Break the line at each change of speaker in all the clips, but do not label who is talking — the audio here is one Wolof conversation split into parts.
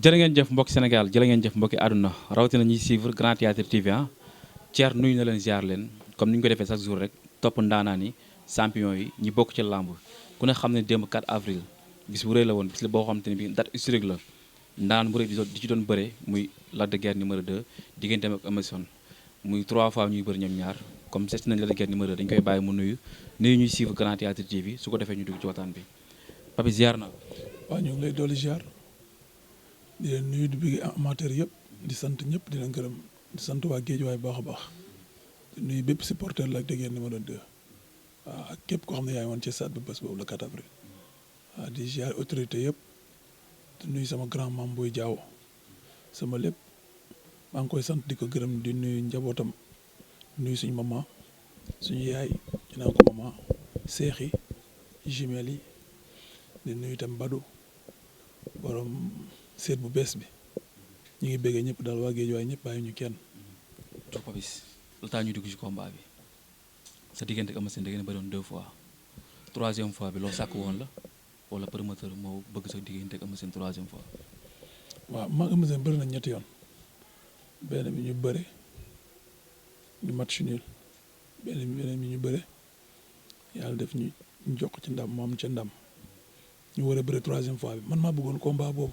jërë ngeen jëf mbokki Sénégal jërë ngeen jëf mbokki àdduna rawatina ñuy suivre Grand Théâtre TV ah Thierre nuyu na leen ziar leen comme ni ñu ko defee chaque jour rek topp ndaanaan yi champion yi ñi bokk ci làmb ku ne xam ne démb 4 avril bis bu rëy la woon bis la boo xamante ne bi date historique la ndaanaan bu rëy di ci doon bëre muy Lac de Guiers numéro 2 digganteem ak Eumeu Sène muy 3 fois ñuy bëri ñoom ñaar comme seet nañ Lac de Guiers numéro 2 dañu koy bàyyi mu nuyu ñuy suivre Grand Théâtre TV su ko defee ñu dugg ci waxtaan bi Papi ziar na.
waaw ñu ngi lay dolli ziar di leen nuyu di bëgg amateur yëpp di sant ñëpp di leen gërëm di sant waa Géejawaay bu baax a baax di nuyu bépp supporter Lac de Guiers numéro 2 waaw ak képp koo xam ne yaay woon ci stade bi bés boobu le 4 avril waaw di ziar autorité yëpp di nuyu sama grand maam Boy Diaw sama lépp maa ngi koy sant di ko gërëm di nuyu njabootam di nuyu suñu maman suñu yaay ñu naan ko maman seex yi jumelles yi di nuyu itam Badou borom seet bu bees bi ñu ngi bëggee ñëpp daal waa Géejawaay ñëpp bàyyi ñu kenn.
Toog Papis lu tax ñu dugg ci combat bi sa diggante ak Eumeu Sène da ngeen bëri woon 2 fois 3e fois bi loo sàkk woon la wala promoteur moo bëgg sa diggante ak Eumeu Sène 3e fois.
waaw maa ngi Eumeu Sène bëri na ñetti yoon benn bi ñu bëre ñu match nul beneen bi ñu bëre yàlla def ñu jox ci ndam moom ca ndam ñu war a bëre 3e fois bi man maa bëggoon combat boobu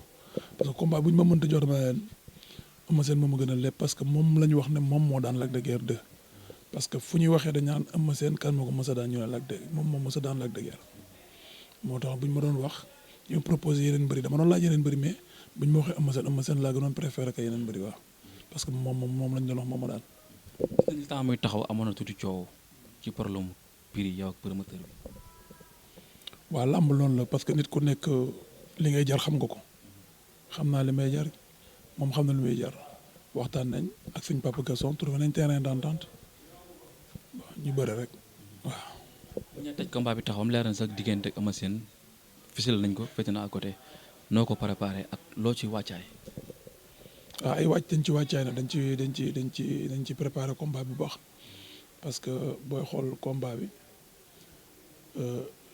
parce que combat bu ñu ma mënta jox dama leen Eumeu Sène moom a gën a lépp parce que moom la ñu wax ne moom moo daan Lac de Guiers 2 parce que fu ñuy waxee dañ naan Eumeu Sène kan moo ko mës a daan ñu ne Lac de moom moo mës a daan Lac de Guiers moo tax bu ñu ma doon wax ñu proposé yeneen bëri dama doon laaj yeneen bëri mais bu ñu ma waxee Eumeu Sène laa gënoon préféré que yeneen bëri waaw parce que moom lañ doon wax moom ma daan.
gis nañu temps muy taxaw amoon na tuuti coow ci problème prix yow ak promoteur bi.
waaw làmb loolu la parce que nit ku nekk li ngay jar xam nga ko xam naa li may jar moom xam na li may jar waxtaan nañ ak suñ papa Gaston trouvé nañ terrain d'entente ñu bëre rek waaw.
bu ñu tëj combat bi taxawam leer na sax diggante ak Eumeu Sène fisil nañ ko féete na à côté noo ko préparé ak loo ci wàccaay.
waaw ay wàcc dañ ci wàccaay na dañ ci préparé combat bi bu baax parce que booy xool combat bi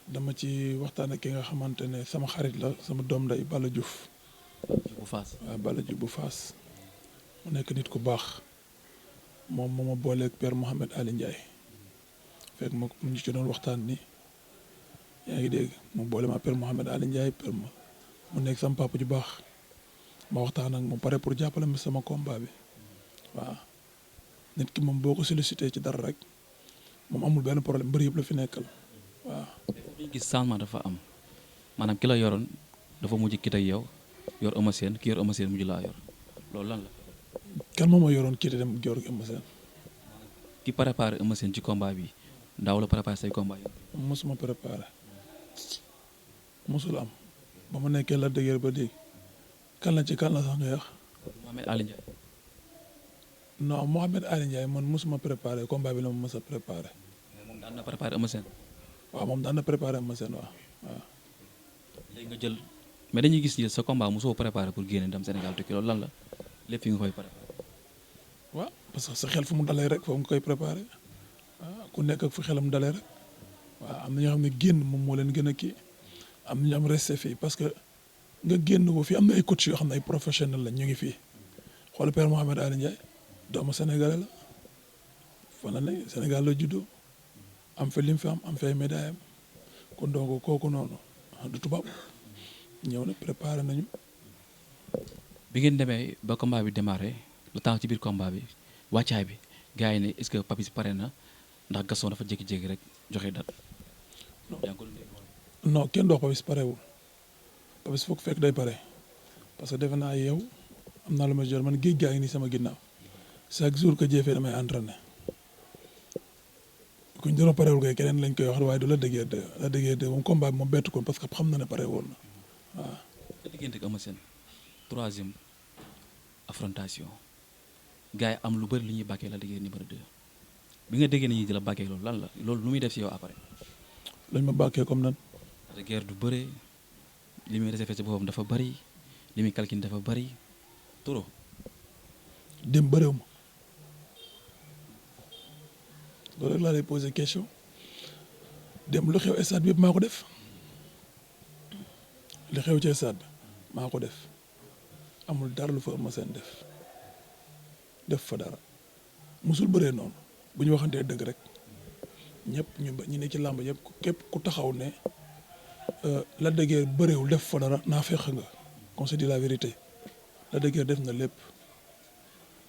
dama ci waxtaan ak ki nga xamante ne sama xarit la sama doom day Balla Diouf.
bu Fass
waaw Balla Diouf bu Fass mu nekk nit ku baax moom moo ma booleeg père Mouhamed Ali Ndiaye fekk ma mu ñu ci doon waxtaan ni yaa ngi dégg mu boole ma père Mouhamed Ali Ndiaye père ma mu nekk sama papa ju baax ma waxtaan ak moom pare pour jàppale ma sama combat bi waaw nit ki moom boo ko sollicité ci dara rek moom amul benn problème mbër yëpp la fi nekkal waaw.
dañuy gis changement dafa am maanaam ki la yoroon dafa mujj kii ak yow yor Eumeu Sène ki yor Eumeu Sène mujj laa yor loolu lan la.
kan moom moo yoroon kii dem yor Eumeu Sène.
ki préparé Eumeu Sène ci combat bi daaw la préparé say combat yi.
mosuma préparé mosul am ba ma nekkee la dëgër ba léegi kan la ci kan la sax ngay wax.
Mohamed Ali Ndiaye.
non Mohamed Ali Ndiaye man mosuma préparé combat bi la ma mos a préparé.
moom daan na préparé Eumeu Sène.
waaw moom daan na préparé Eumeu Sène waaw.
léegi nga jël mais dañuy gis ni sa combat mosoo préparé pour génne dem Sénégal tukki loolu lan la lépp yi nga koy préparé.
waaw parce que sa xel fu mu dalee rek foofu nga koy préparé ku nekk ak fu xelam dalee rek waaw am na ñoo xam ne génn moom moo leen gën a kii am na ñoo xam resté fii parce que nga génn ko fii am na ay coach yoo xam ne ay professionnel la ñu ngi fii xool père Mohamed Ali Ndiaye doomu Sénégalais la fan la ne Sénégal la juddoo am fa lim fi am fa ay médailles am kon donc kooku noonu du tubaab ñëw na préparé nañu.
bi ngeen demee ba combat bi démarré le temps ci biir combat bi wàccaay bi gars yi ne est-ce que Papis pare na ndax Gaston dafa jékki-jékki rek joxe date.
non kenn doo Papis parewul Papis foog fekk day pare parce que defe naa yow am naa lu ma jot man géej gaa ngi nii sama ginnaaw chaque jour que jëfee damay entraîné kuñ doon parewul kay keneen lañ koy wax waaye du la déggee de moom combat bi moom bettu ko parce que xam na ne pare woon na waaw.
te diggante ak Eumeu Sène 3e affrontation gars yi am lu bëri lu ñuy bàkkee la déggee numéro 2 bi nga déggee nañu di la bàkkee loolu lan la loolu lu muy def si yow après.
lañ ma bàkkee comme nan.
de guerre du bëre li muy réservé ci boppam dafa bëri li muy calcul dafa bëri trop.
dem bëréew ma loolu rek laa lay posé question dem lu xew stade bi yëpp maa ko def li xew ci stade bi maa ko def amul dara lu fa Eumeu Sène def fa dara musul bëree noonu bu ñu waxantee dëgg rek ñëpp ñu ne ci làmb yëpp képp ku taxaw ne Lac de Guiers bëreewul def fa dara naa fekk nga qu'on se dit la vérité Lac de Guiers def na lépp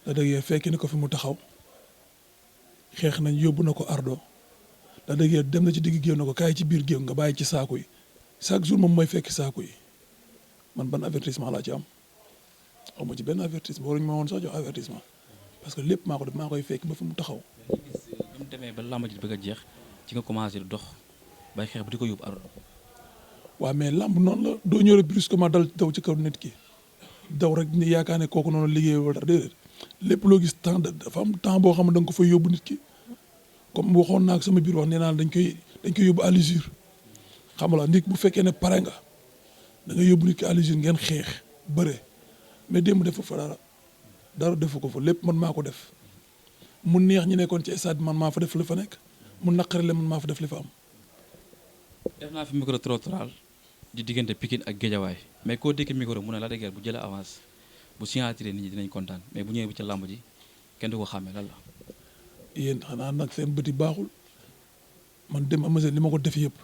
Lac de Guiers fekki ni ko fi mu taxaw xeex nañ yóbbu na ko ardo Lac de Guiers dem na ci digg géew na ko kaay ci biir géew nga bàyyi ci saaku yi chaque jour moom mooy fekki saaku yi man ban avertissement laa ci am xaw ma ci benn avertissement waruñu ma woon sax jox avertissement parce que lépp maa ko def maa koy fekk ba fi mu taxaw.
bi mu demee ba làmb ji bëgg a jeex ci nga commencé di dox bay xeex ba di ko yóbbu ardo.
waaw mais làmb noonu la doo ñëw rek brusquement dal daw ci kaw nit ki daw rek ni yaakaar ne kooku noonu liggéey wala dara déedéet lépp loo gis temps dafa am temps boo xam ne da nga ko fay yóbbu nit ki comme waxoon naa ak sama biir wax nee naa dañ koy yóbbu à l'usure xam nga nit bu fekkee ne pare nga da nga yóbbu nit ki à l'usure ngeen xeex bëre mais démb defu fa dara defu ko fa lépp man maa ko def mu neex ñi nekkoon ci stade man maa fa def li fa nekk mu naqari man maa fa def li fa am.
def naa fi micro trottoir di diggante Pikine ak Guédiawaye mais koo dégg micro mu ne Lac de Guiers bu jëlee avance bu signature nit ñi dinañ kontaan mais bu ñëwee bu ca làmb ji kenn du ko xàmmee lan la.
yéen xanaa nag seen bëti baaxul man dem Eumeu Sène li ma ko def yëpp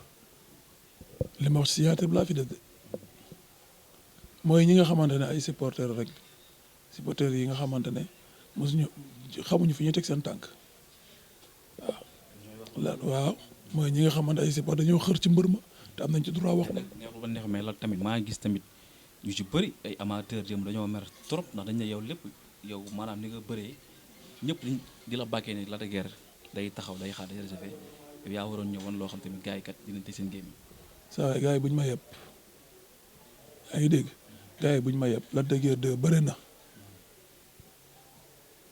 li ma wax signature bi laa fi def de mooy ñi nga xamante ne ay supporters rek supporters yi nga xamante ne mosuñu xamuñu fi ñu teg seen tànk waaw mooy ñi nga xamante ay supporters dañoo xër ci mbër ma te am nañ ci droit wax na.
neexul ba neex mais la tamit maa ngi gis tamit ñu ci bëri ay amateurs jëm dañoo mer trop ndax dañ ne yow lépp yow maanaam ni nga bëree ñëpp di la bàkkee ne Lac de Guiers day taxaw day xaar day réservé yow yaa waroon ñëwoon loo xam tamit gars yi kat dinañ teg seen gémmiñ.
saa gars yi buñ ma yeb yaa ngi dégg gars yi buñ ma yeb Lac de Guiers 2 bëri na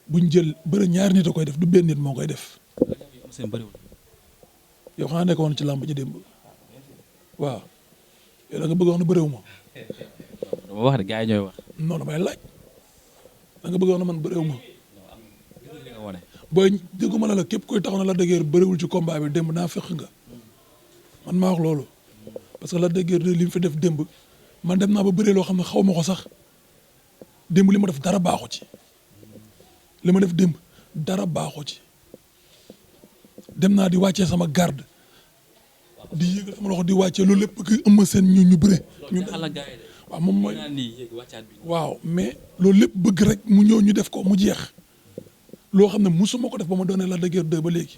buñ jël bëri ñaari nit a koy def du benn nit moo koy def.
seen bëriwul.
yow xanaa nekkoon ci làmb ji démb waaw yow da nga bëgg wax ne bëriwu ma.
dama wax de gars yi ñooy wax.
non damay laaj da nga bëgg wax ne man bëriwu ma. booy dégguma la képp koy taxaw na Lac de Guiers bëriwul ci combat bi démb naa fekk nga man maa wax loolu parce que Lac de Guiers li mu fi def démb man dem naa ba bëree loo xam ne xaw ma ko sax démb li ma def dara baaxu ci li ma def démb dara baaxu ci dem naa di wàccee sama garde di yëgal sama loxo di wàccee loolu lépp bëgg Eumeu Sène ñu bëre. ñu waaw moom mooy waaw mais loolu lépp bëgg rek mu ñëw ñu def ko mu jeex. loo xam ne musuma ko def ba ma doonee Lac de Guiers 2 ba léegi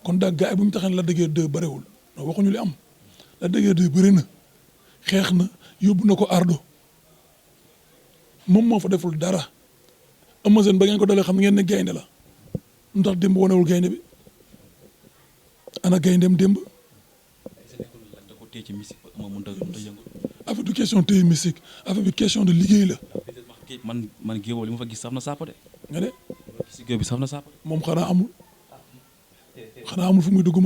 kon daal gars yi bu ñu taxee Lac de Guiers 2 bëriwul non waxuñu li am Lac de Guiers 2 bëri na xeex na yóbbu na ko ardo moom moo fa deful dara Eumeu Sène ba ngeen ko dalee xam ngeen ne gaynde la lu tax démb wanewul gaynde bi ana gayndeem démb. affaire du question téye mystique affaire bi question de liggéey la.
man géewoo li ma fa gis sax na saapa de.
nga ne.
si géew bi sax na saapa.
moom xanaa amul fu muy dugg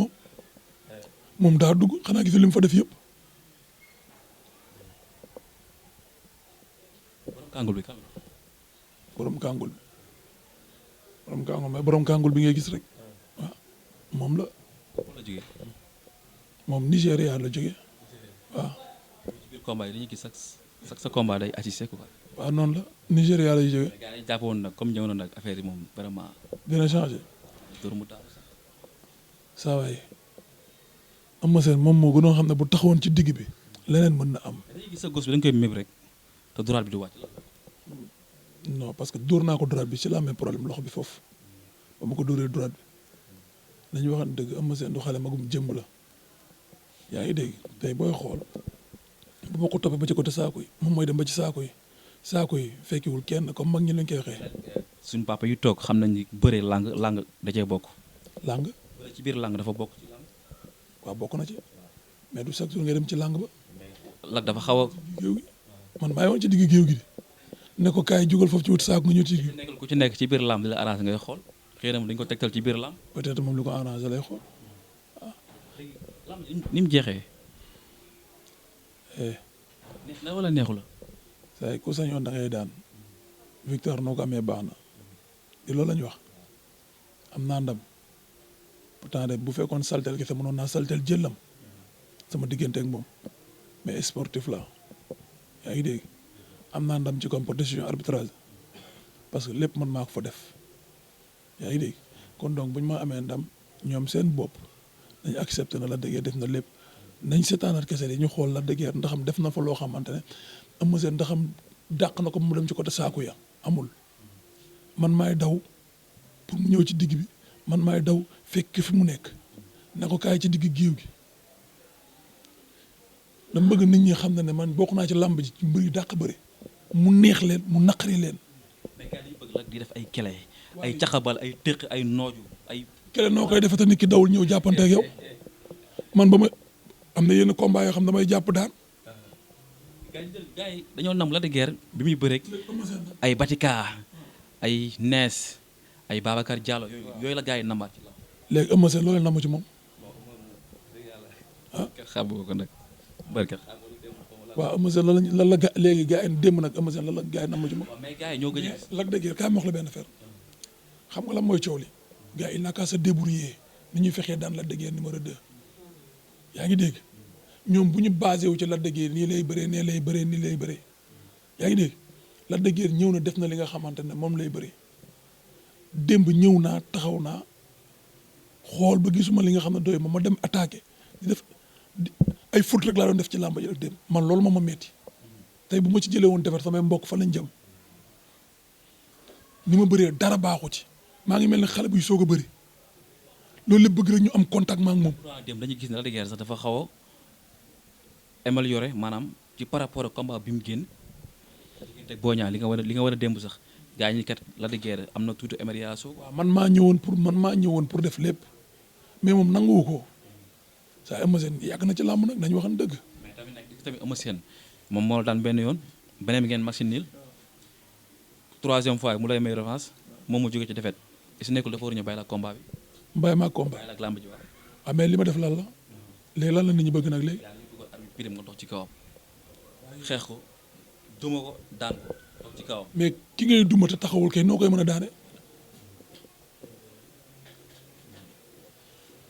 moom daa dugg xanaa gis li mu fa def yëpp. borom kàngul mais borom kàngul bi ngay gis rek waaw moom la. moom Nigéria la jógee waaw.
ci biir combat yi dañuy gis sa combat day assisté quoi.
waaw noonu la Nigéria lay jógee.
gars yi jàpp woon nag comme ñëw na nag affaire yi moom vraiment.
dina changé.
dóor mu taal
saa waay Eumeu Sène moom moo gënoon xam ne bu taxawoon ci digg bi leneen mën na am.
dañuy gis sa gos bi dañ koy méb rek te droite bi du wàcc la.
non parce que dóor naa ko droite bi ci la amee problème loxo bi foofu ba ma ko dóoree droite bi dañuy waxante dëgg Eumeu Sène du xale magum jëmb la yaa ngi dégg tey booy xool bu ma ko toppee ba ci côté saako yi moom mooy dem ba ci saako yi fekkiwul kenn comme mag ñi lañ koy waxee.
suñ papa yu toog xam nañ ni bëre lang da cee bokk.
lang
bëre ci biir lang dafa bokk ci lang.
waaw bokk na ci mais du chaque jour nga dem ci lang ba.
Lac dafa xaw a.
géew gi man maa ngi woon ci digg géew gi ne ko kaay jugal foofu ci wut saako nga ñëw ci.
ku ci nekk ci biir lamb di la arrangé ngay xool xëy na dañ ko tegtal ci biir lamb.
peut-être moom li ko arrangé lay xool
ah. lamb ni mu jeexee. neex na wala neexu la.
saa ku sañoon da ngay daan victoire noo ko amee baax na di loolu la ñu wax am naa ndam pourtant de bu fekkoon saltel kese mënoon naa saltel jëllam sama diggante ak moom mais sportif la yaa ngi dégg am naa ndam ci compétition arbitrage parce que lépp man maa ko fa def yaa ngi dégg kon donc bu ñu ma amee ndam ñoom seen bopp nañ accepté na Lac de Guiers def na lépp nañ seetaanaat kese yi ñu xool Lac de Guiers ndaxam def na fa loo xamante ne Eumeu Sène ndaxam dàq na ko mu dem ci côté saaku ya amul man maay daw pour mu ñëw ci digg bi man maay daw fekk fi mu nekk ne ko kaay ci digg géew gi dama bëgg nit ñi xam ne man bokk naa ci làmb ji ci mbër yu dàq bëri mu neex leen mu naqari leen.
mais gars yi bëgg Lac di def ay kele ay caxabal ay tëq ay nooju ay.
kele noo koy defee te nit ki dawul ñëw jàppante ak yow man ba ma am na yenn combat yoo xam damay jàpp daan.
gars yi dañoo nam Lac de Guiers bi muy bëreeg ay Batika ay Nees ay Babacar Diallo yooyu la gars yi namaat ci la.
léegi Eumeu Sène loolu namu ci moom.
ah xam nga ko nag barke.
waaw Eumeu Sène lan la léegi gars yi démb nag Eumeu Sène lan la gars yi namu ci moom.
mais gars yi ñoo gëj a gis.
Lac de Guiers kaay ma wax la benn affaire xam nga lan mooy coow li gars yi il n'a qu'à se débrouiller ni ñuy fexee daan Lac de Guiers numéro 2 yaa ngi dégg ñoom bu ñu basé wu ci Lac de Guiers nii lay bëree nii lay bëree nii lay bëree yaa ngi dégg Lac de Guiers ñëw na def na li nga xamante ne moom lay bëree démb ñëw naa taxaw naa xool ba gisuma li nga xam ne doy ma dem attaqué di def ay foot rek laa doon def ci làmba ji rek démb man loolu moo ma metti tey bu ma ci jëlee woon defar samay mbokk fa lañ jëm ni ma bëree dara baaxu ci maa ngi mel ne xale buy soog a bëri loolu lépp bëgg rek ñu am contact ma ak moom.
dem dañuy gis ne Lac de Guiers sax dafa xaw a amélioré maanaam ci par rapport ak combat bi mu génn te Boy Niang li nga war a démb sax gaa ñi kat Lac de Guiers am na tuuti amélioration.
waaw man maa ñëwoon pour def lépp mais moom nanguwu ko saa Eumeu Sène yàgg na ci làmb nag nañu waxan dëgg.
mais tamit Eumeu Sène moom moo daan benn yoon beneen bi ngeen machine niil troisième fois mu lay may revanche moom mu jógee ci défaite su nekkul dafa war a ñëw bàyyi la combat bi.
mbay maa combat
bàyyi la ak làmb ji waaw.
ah mais li ma def lan la léegi lan la nit ñi bëgg nag léegi.
yaa ngi bëgg arbitre pirim nga dox ci kawam xeex ko duma ko daan ko dox ci kawam.
mais ki ngay duma te taxawul kay noo koy mën a daane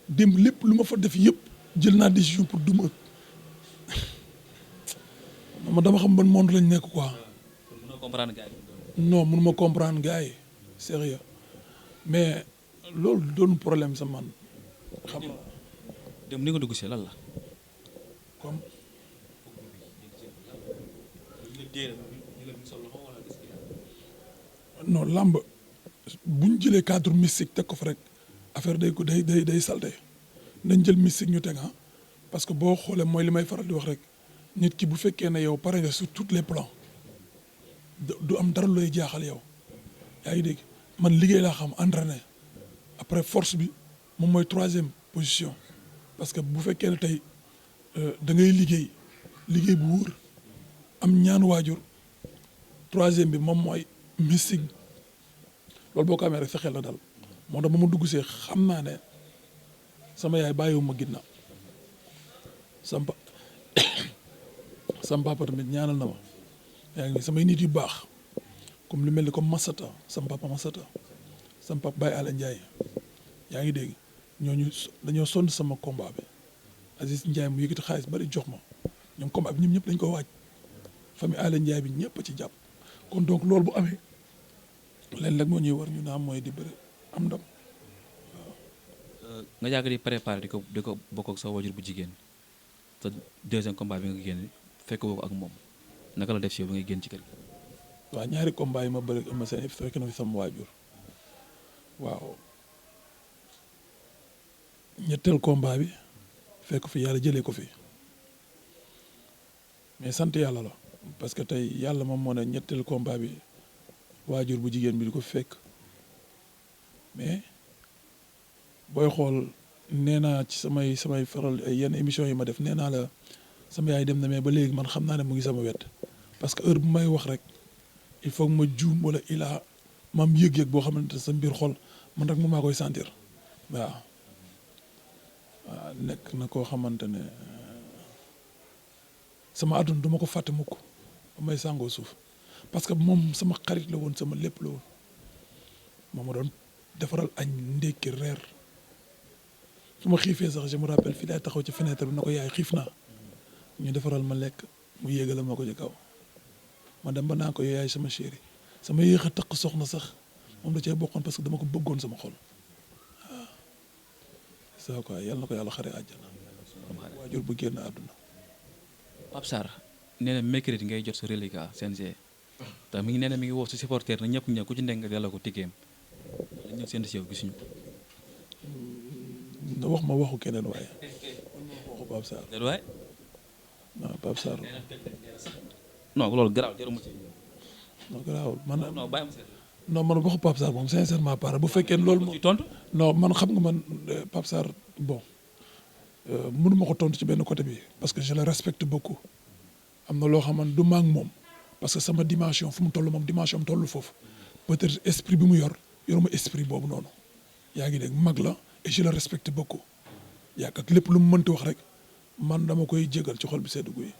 démb lépp lu ma fa def yëpp jël naa décision pour duma ma dama xam ban monde lañ nekk quoi.
mënoo comprendre gars yi.
non mënuma comprendre gars yi sérieux mais loolu doon problème sa man xam nga.
dem ni nga dugg si lan la.
comme. non làmb bu ñu jëlee cadre mystique teg ko fa rek affaire day salte nañ jël mystique ñu teg parce que boo xoolee mooy li may faral di wax rek nit ki bu fekkee ne yow pare nga sur tous les plans du am dara looy jaaxal yow yaa ngi dégg man liggéey laa xam entraîné après force bi moom mooy 3e position parce que bu fekkee ne tey da ngay liggéey bu wóor am ñaan waajur 3e bi moom mooy mystique loolu boo ko amee rek sa xel la dal moo tax ba ma dugg see xam naa ne sama yaay bàyyiwuma ginnaaw sama papa tamit ñaanal na ma yaa ngi samay nit yu baax comme lu mel ni comme Massata sama papa Massata sama papa Baye Alla Ndiaye yaa ngi dégg ñooñu dañoo sonn sama combat bi Aziz Ndiaye mu yëkkati xaalis bari jox ma ñoom combat bi ñoom ñëpp dañ ko waaj famille Alla Ndiaye bi ñëpp a ci jàpp kon donc loolu bu amee leen rek moo ñuy war ñu naam mooy di bëri am ndam
waaw. nga yàgg di préparé di ko bokk ak sa wajur bu jigéen te 2e combat bi nga génn fekk woo ko ak moom naka la def si yow ba ngay génn ci kër gi.
waaw ñaari combat yi ma bëri Eumeu Sène fekk na fi sama waajur waaw ñetteel combat bi fekk fi yàlla jëlee ko fi mais sant yàlla la parce que tey yàlla moom moo ne ñetteel combat bi waajur bu jigéen bi di ko fekk mais booy xool nee naa ci samay faral yenn émission yi ma def nee naa la sama yaay dem na mais ba léegi man xam naa ne mu ngi sama wet parce que heure bu may wax rek il faut que ma juum wala ilaa mam yëg-yëg boo xamante ne sa mbir xol man rek moom maa koy sentir waaw nekk na koo xamante ne sama àdduna duma ko fàtte mukk ba may sàngoo suuf parce que moom sama xarit la woon sama lépp la woon moom ma doon defaral añ ndékki reer su ma xiifee sax je me rappelle fii laay taxaw ci fenêtre bi na ko yaay xiif naa ñu defaral ma lekk mu yéegala ma ko ci kaw ma dem ba naa ko yaay sama chéri sama yéex a takk soxna sax moom da cee bokkoon parce que dama ko bëggoon sama xol waaw ça quoi yal na ko yàlla xare àjjana waajur bu génn àdduna.
Pape Sarr nee na mercredi ngay jot sa reliquat CNG te mi ngi nee na mi ngi woo si supporter na ñëpp ñëw ku ci nekk nga delloo ko tiggeem dañ ñëw seen si yow gisuñu
na wax ma waxu keneen waaye waxu Pape Sarr.
déedéet waay
non Pape Sarr.
non loolu garaaw jaruma ci
non garaawul man.
non bàyyi ma seet
non man waxu Pape Sarr moom sincèrement pare bu fekkee loolu moom.
ci tontu
non man xam nga man Pape Sarr bon mënu ma ko tontu ci benn côté bi parce que je le respecte beaucoup am na loo xamante du maag moom parce que sama dimension fu mu toll moom dimension am toll foofu peut-être esprit bi mu yoruma esprit boobu noonu yaa ngi dégg mag la et je le respecte beaucoup yaa ak lépp lu mu mënti wax rek man dama koy jégal ci xol bi seddu guy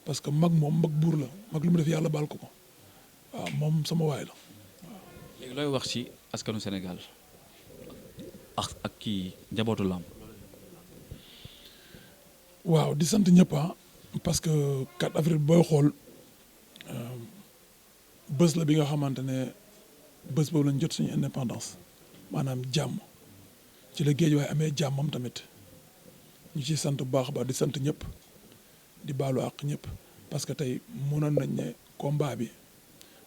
parce que mag moom mag buur la mag lu mu def yàlla baal ko waaw moom sama waay la.
léegi looy wax ci askanu Sénégal ak kii njabootu làmb.
waaw di sant ñëpp parce que 4 avril booy xool bés la bi nga xamante ne bés boobu lañ jot suñu indépendance maanaam jàmm ci la géej waaye amee jàmmam tamit ñu ciy sant bu baax a baax di sant ñëpp di baalu àq ñëpp parce que tey mënoon nañ ne combat bi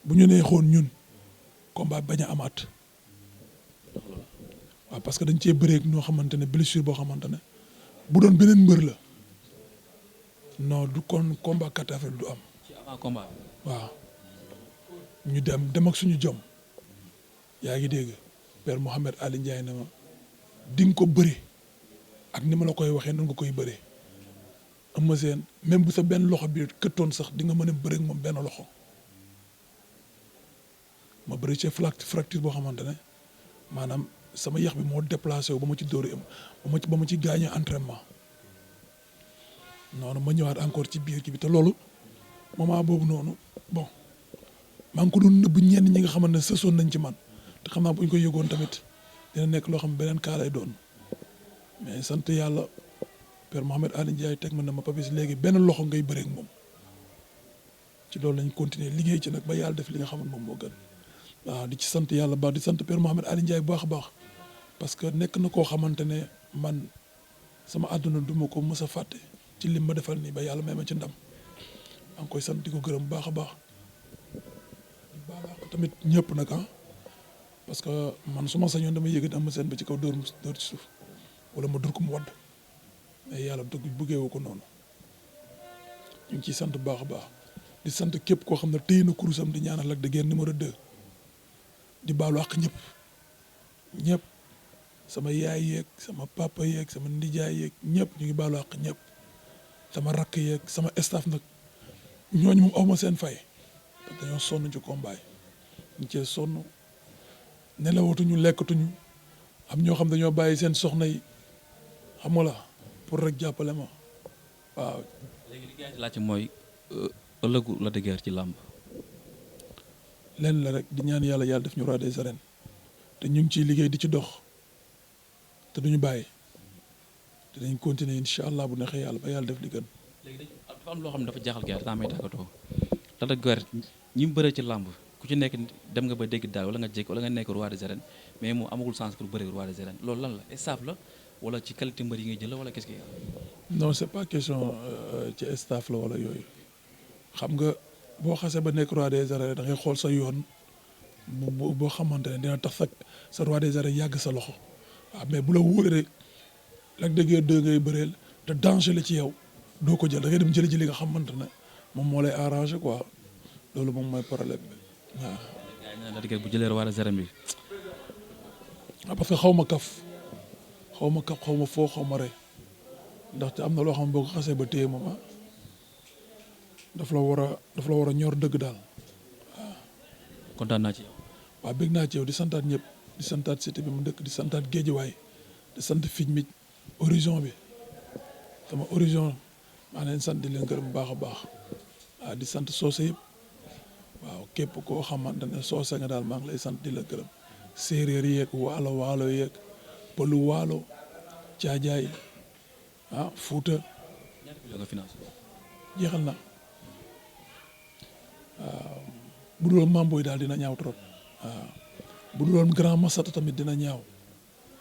bu ñu neexoon ñun combat bi bañ a amaat waaw parce que dañ cee bëreeg ñoo xamante ne blessure boo xamante ne bu doon beneen mbër la non du kon combat 4 avril du am.
ci avant combat bi.
waaw ñu dem ak suñu jom yaa ngi dégg Père Mouhamed Ali Ndiaye ne ma di nga ko bëre ak ni ma la koy waxee noonu nga koy bëree am ma seen même bu sa benn loxo bi këttoon sax di nga mën a bëre ak moom benn loxo ma bëri ci fracture boo xamante ne maanaam sama yax bi moo déplacé wu ba ma ci dóori ba ma ci gaañee entraînement noonu ma ñëwaat encore ci biir ki bi te loolu moment boobu noonu bon maa ngi ko doon nëbb ñenn ñi nga xamante ne sësoon nañ ci man te xam naa bu ñu ko yëgoon tamit dina nekk loo xam ne beneen kaa lay doon mais sant yàlla Père Mouhamed Ali Ndiaye teg ma ne ma Papis léegi benn loxo ngay bëreek moom ci loolu lañ continuer liggéey ci nag ba yàlla def li nga xam ne moom moo gën waaw di ci sant yàlla baax di sant Père Mouhamed Ali Ndiaye bu baax a baax parce que nekk na koo xamante ne man sama àdduna du ma ko mës a fàtte ci lim ma defal nii ba yàlla may ma ci ndam maa ngi koy sant di ko gërëm bu baax a baax di baax tamit ñëpp nag parce que man su ma sañoon dama yëg am seen ba ci kaw dóor ci suuf wala ma dur ko mu wadd mais yàlla bëggeewu ko noonu ñu ngi ciy sant bu baax a baax di sant képp koo xam ne téye na kurusam di ñaanal Lac de Guiers numéro 2 di baalu àq ñëpp sama yaay yeeg sama papa yeeg sama ndijaay yeeg ñëpp ñu ngi baalu àq ñëpp sama rakk yeeg sama staff nag ñooñu moom awma seen fay parce que dañoo sonn ci combat yi ñu cee sonn nelawatuñu lekkatuñu am ñoo xam dañoo bàyyi seen soxna yi xam nga la pour rek jàppale ma waaw.
léegi li nga laajte mooy ëllëgu Lac de Guiers ci làmb.
lenn la rek di ñaan yàlla def ñu roi des arènes te ñu ngi ciy liggéey di ci dox te duñu bàyyi te dañ continuer incha allah bu neexee yàlla ba yàlla def li gën.
léegi dafa am loo xam ne dafa jaaxal gars yi daa may tàggatoo Lac de Guiers ñi mu bëree ci làmb ku ci nekk dem nga ba dégg daal wala nga jékki wala nga nekk roi des arènes mais moom amagul chance pour bëri roi des arènes loolu lan la staff la wala ci qualité mbër yi ngay jël wala qu'est-ce qu'il y a.
non c'est pas question ci staff la wala yooyu xam nga boo xasee ba nekk roi des arènes da ngay xool sa yoon boo xamante ne dina tax sa roi des arènes yàgg sa loxo waaw mais bu la wóoree rek Lac de Guiers 2 ngay bëreel te danger la ci yow doo ko jël da ngay dem jëli ji li nga xamante ne moom moo lay arrangé quoi loolu moom mooy problème bi waaw.
gars yi Lac de Guiers bu jëlee roi des arènes bi.
parce que xaw ma kaf xaw ma foo xaw ma rey ndaxte am na loo xam ne boo ko xasee ba téye moom daf la war a ñor dëgg daal waaw.
kontaan naa ci yow.
waaw bëgg naa ci yow di santaat ñëpp di santaat cité bi mu dëkk di santaat géejuwaay di sant fiñ mi horizon bi sama horizon maa leen sant di leen gërëm bu baax a baax waaw di sant soose yëpp waaw képp koo xamante ne soose nga daal maa ngi lay sant di la gërëm séeréer yeeg waalo yeeg pëlu waalo caajaay Fuuta
ñaata millions nga financé.
jeexal na waaw bu dul woon Mamboy daal dina ñaaw trop waaw bu dul woon grand Massata tamit dina ñaaw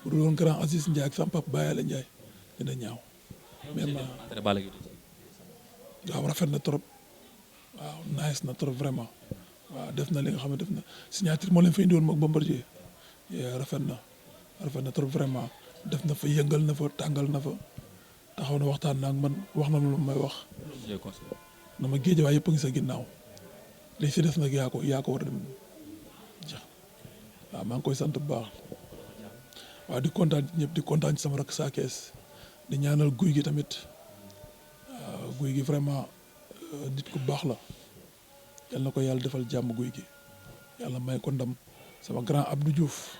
bu dul woon grand Aziz Ndiaye ak sama papa Bayale Ndiaye dina ñaaw. même waaw rafet na trop waaw nice na trop vraiment waaw def na li nga xam ne def na signature moo leen fa indiwoon moom Bombardier rafet na trop vraiment def na fa yëngal na fa tàngal na fa taxaw na waxtaan na ak man wax na lu may wax. na ma géej waaye yëpp a ngi sa ginnaaw li si des nag yaa ko war a dem jeex waaw maa ngi koy sant bu baax waaw di kontaan ñëpp di kontaan ci sama rakk Sa Thiès di ñaanal guy gi tamit waaw guy gi vraiment nit ku baax la yal na ko yàlla defal jàmm guy gi yàlla may ko ndam sama grand Abdou Diouf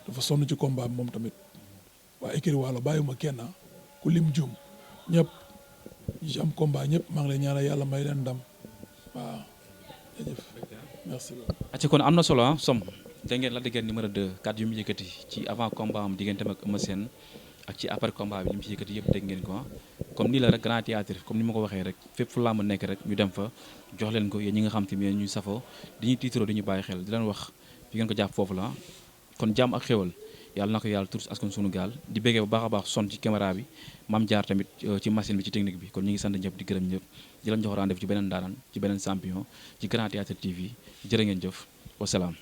dafa sonn ci combat bi moom tamit waa écurie Walo bàyyiwuma kenn ku lim juum ñëpp ñi ci am combat ñëpp maa ngi lay ñaanal yàlla may leen ndam waaw jërëjëf merci beaucoup.
acca kon am na solo som dégg ngeen Lac de Guiers numéro 2 kàddu yu mu yëkkati ci avant combat am digganteem ak Eumeu Sène ak ci après combat bi li mu ci yëkkati yëpp dégg ngeen ko comme nii la rek grand théâtre comme ni ma ko waxee rek fépp fu làmb nekk rek ñu dem fa jox leen ko yéen ñi nga xam te ne ñuy safoo di ñuy tiitaroo di ñu bàyyi xel di leen wax fi ngeen ko jàpp foofu la kon jàmm ak xéwal yàlla na ko yàlla tur askan sunu gaal di béggee bu baax a baax son ci caméra bi Mame Diar tamit ci machine bi ci technique bi kon ñu ngi sant ñëpp di gërëm ñëpp di leen jox rendez-vous ci beneen daanaan ci beneen champion ci Grand Théâtre TV jërë ngeen jëf wasalaam